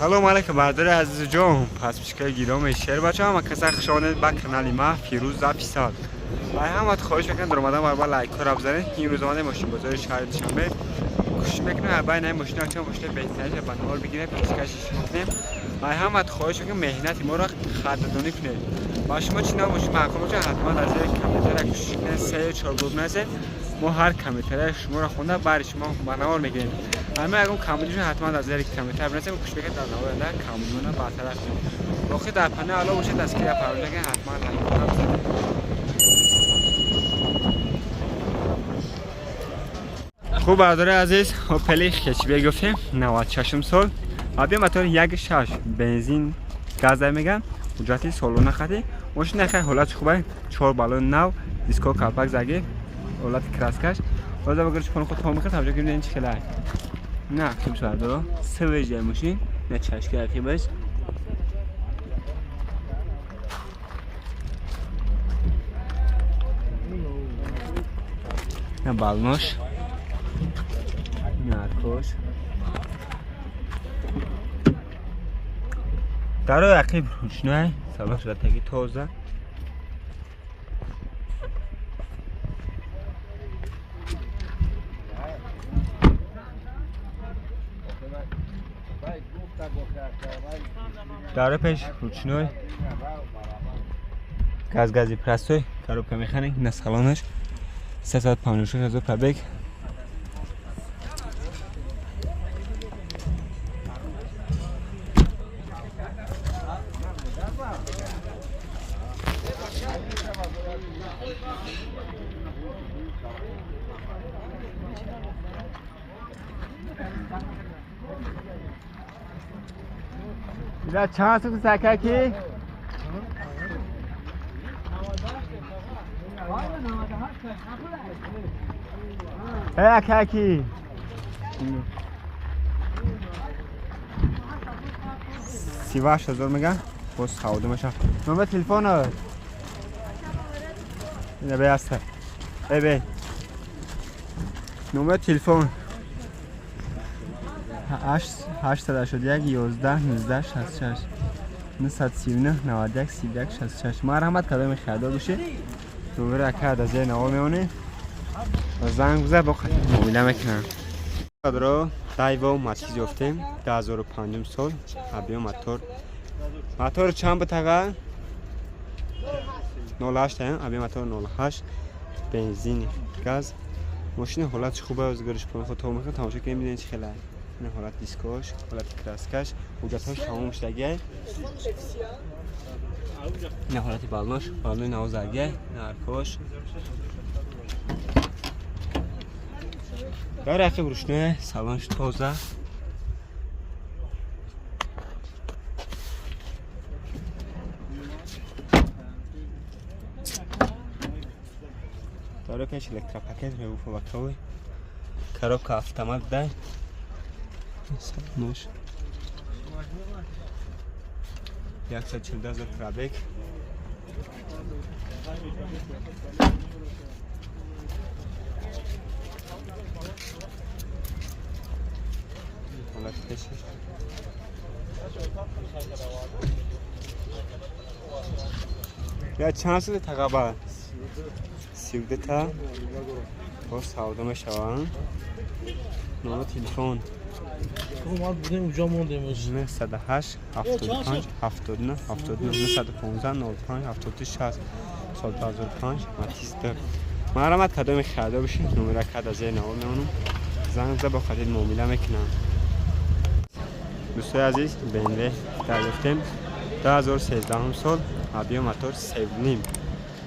Салом алейкум, бардори азизу ҷон, подписчикои гироми шер бача, ҳама каса хуш омадед ба канали ма Фирӯз Записал. Ва ҳамат хоҳиш мекунам, дар омадан барбар лайкҳоро бизанед. Имрӯз омадем мошинбозори шаҳри Душанбе. Кӯшиш мекунем байни ин мошина чанд мошина беҳтаринша ба навор бигирем, пешкаши шумо кунем. Ва ҳамат хоҳиш мекунем, меҳнати моро қадрдонӣ кунед. Ва шумо чӣ навъ мошин маъқул бошад, ҳатман дар зери комментария кӯшиш кунед, се ё чор гурӯҳ нависед. Мо ҳар комментарияи шуморо хонда, баъди шумо ба навор мегирем. Ҳама ягон камбудишон ҳатман дар зери комментария бинависем, кӯшиш мекунем дар навори оянда камбудиона бартараф кунем. Боқӣ дар паноҳи Аллоҳ бошед, дастгирия фаромӯш накунед, ҳатман лайкҳоро бизанед. Хуб, бардори азиз, Опели хэтчбек гуфтем, 96 сол, объём мотор 1,6, бензин, газ меган, ҳуҷҷати солона хати. Мошина хеле ҳолати хубе, чор баллон нав, диско калпак заги, ҳолати краскаш. Ҳозир багар чипон худ том мекард, таваҷҷӯҳ кунед, чӣ хеле. На, хуб бардоро, свежая мошин, на чашки ақибаш. На балнош. Наркош. Дарои ақиб ручной, салон шуда таги тоза. Дарои пеш ручной, газ, гази простой, коробка механик, на салонаш 356 ҳазор пробег. Ира чанд сум сакаки? Эй, акаки. 38 ҳазор меган, боз савдо меша. Номер телефон? Ина бе аста. Эй бе. Номер телефон 8 881 11 19 66 939 91 31 66. Марҳамат, кадоме харидор бошед, номери ака дар зери наво меонед, занг бизар, бо қатъи муомила мекунам. Ро Дайво Матиз ёфтем, 2005 сол, объём мотор чанд буд, ага? 08, объём мотор 08, бензин, газ. Мошини ҳолатш хубе, озгариш худ то мекунам, тамошо кунем, бинед чӣ хеле. Ин ҳолат дискош, ҳолати краскаш, ҳуҷҷатҳош тамом шудагиай. Ин ҳолати балнош, балнои навзагиай, наркош. Дар ақиб ручной, салонш тоза. Дора пеш электропакет, ревуфоваковый, коробка автомат дай. Салонош. 142 ҳазор пробег. Ҳолати пешаш. Я чанд суди тақаба? 32 та боз савдо мешаванд. Номер телефон Ма будем, уҷо мондем. 908 75 79 79 915 05 73 60, сол 2005, Матиз 2. Марҳамат, кадоме харидор бошед, номера када зери наво меонам, занг зада бо хатид муомила мекунам. Дӯстои азиз, БМВ дарёфтем, 2013 сол, объём мотор 3,5,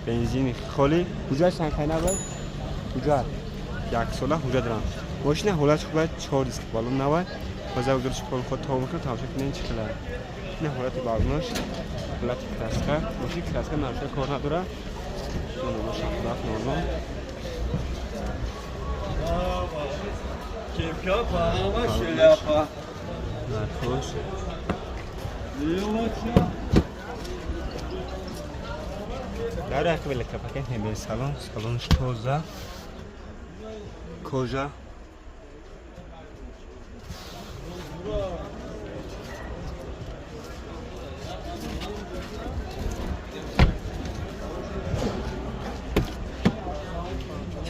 бензини холи, ҳуҷҷат чанд набуд? Ҳуҷҷат яксола ҳуҷҷат дорам. Мошина ҳолатш хуб, чор диск балон навай. Ҳозир гирш пол худ то мекунам, тамошо кунед, чӣ хела. Ин ҳолати балонош, ҳолати краска, мошин краска наруша кор надора. Шафраф нормал. Кепка, шляпа. Нархош. Дар ақиби электропакет мебинед салон, салонш тоза, кожа.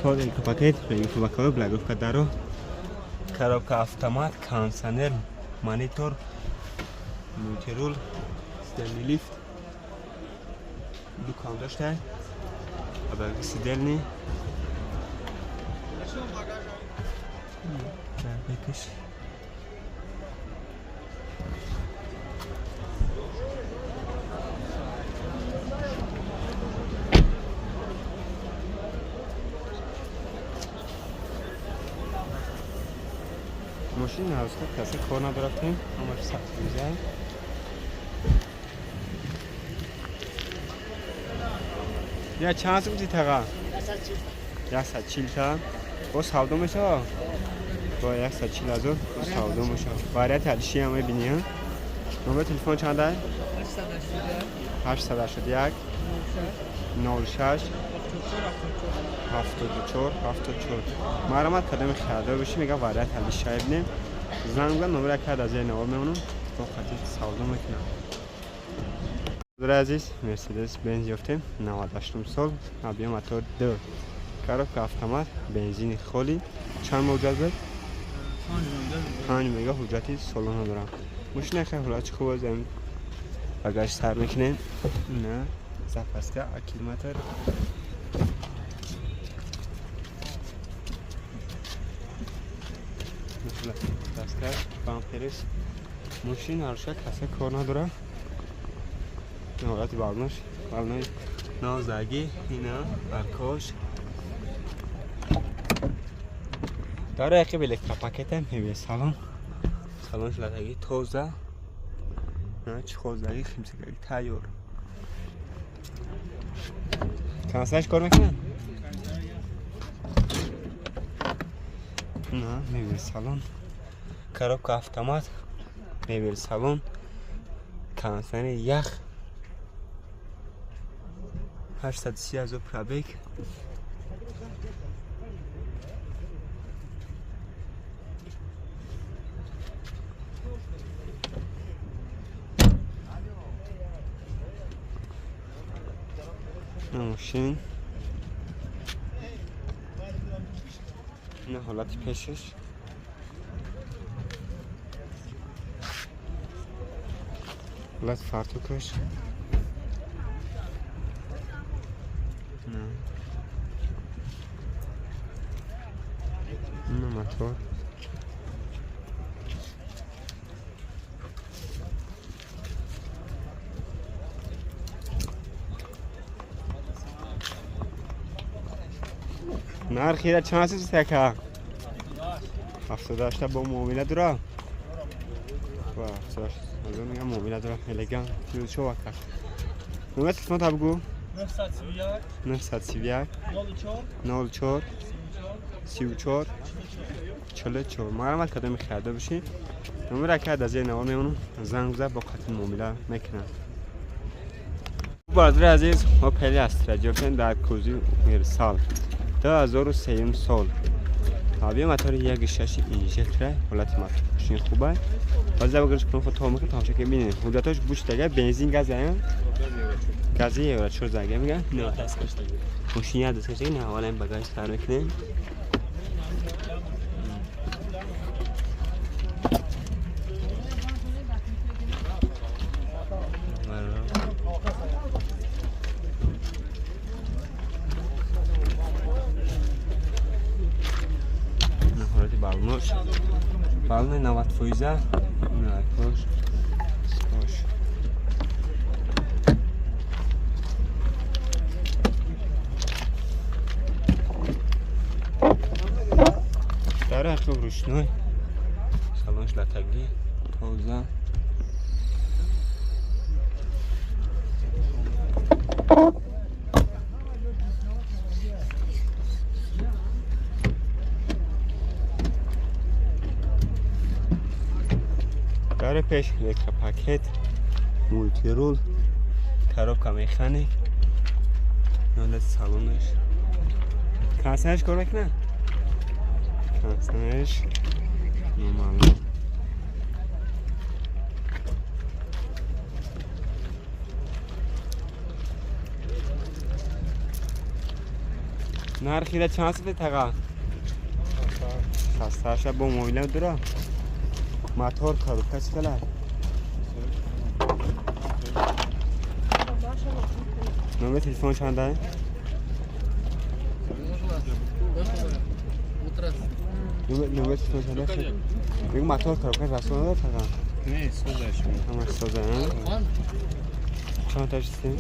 4 электропакет, регулировка блокировка даро, коробка автомат, кондиционер, монитор, мультирул, сидельный лифт, дукон дошта, сидельный. Бекиш. Мошин ҳавзка касе кор надоратем, ҳамаш сахт гузар. Я чанд сум тага? 140 та. Бо савдо мешава? Бо 140 ҳазор савдо мешава. Варианти алиши ҳам мебини, ҳа? Номер телефон чанд ай? 881 06 74 74. Марамат кадами харидор бошӣ, мега вариант алиши бинем. Занг бизан, номер як аз зери навор мемонам, бо хати савдо мекунам. Азиз, Мерседес Бенз ёфтем, 98 сол, объем мотор 2, коробка автомат, бензини холи. Чанд моҳ ҳуҷҷат буд? 5 мега ҳуҷҷати солона дорам. Мошина хеле ҳолати хуб аст, багаж сар мекунем. На, запаска, аккумулятор. Запаска, бампериш. Мошин ҳарша каса кор надорад. Ҳолати балнош, балнои нозагӣ, ина баркош. Дара яқиб электропакетам мебе салон. Салон шладаги тоза. На чхозаги химсаги тайёр. Канцлаш кор мекунад? На, мебел салон. Коробка автомат, мебел салон, кондиционер ях. 830 ҳазор пробег. Мошин. На ҳолати пешаш. Ҳолати фартукаш. На мотор. Нархи ра чанд аст яка? 78 бо муомила дора. Ва 78 ҳазор мегам муомила дора. Элегант плюс шо вака. Номер телефон та бугу? 931 04 34 44. Марамат кадоми харидор бошӣ, номер ака аз зери навор мемонам, занг бизан, бо қатъи муомила мекунам. Бародари азиз, мо Опел Астра ёфтем дар кӯзи Мирсал. 2003 сол. Объем мотори 1.6 инжектора, ҳолати мошин хуб аст. Баъзе багажаш кунам худ то мекунам, тамошо ки бинед. Ҳуҷҷаташ буш дага, бензин газ ая. Гази евро 4 зага мега. Не, мошин як дасткаш не, аввал ин багаж сар мекунем. Балнош. Балнои 90%. Наркош. Кош. Дар ақиб рӯшной. Салонш латагӣ, тоза. Дар пеш электропакет, мультирул, коробка механик, ҳолати салонаш. Кондиционерш кор мекунад? Кондиционерш номаълум. Нархи чанд сите таға? 68 бо муомила дора. Мотор коробка чӣ хел аст? Номер телефон чанд аст? Номер телефон чанд аст? Бигӯ мотор коробка расо надорад таға? Не, созаш. Ҳамаш соза, чанд та шистем?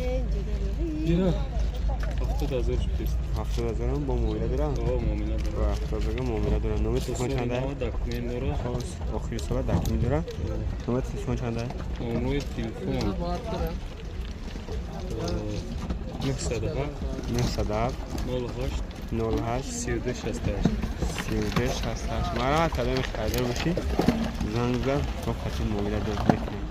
70,000 шудест. 70,000 бо муомила дора? О, муомила дора. Бо 70,000 муомила дора. Номер телефон чанд аст? Документ дора. Охири сола документ дора. Номер телефон чанд аст? Номери телефон 907 907 08 08 32 68 32 68. Марҳамат, кадоме харидор бошӣ, занг зад, бо қатъи муомила дор мекунем.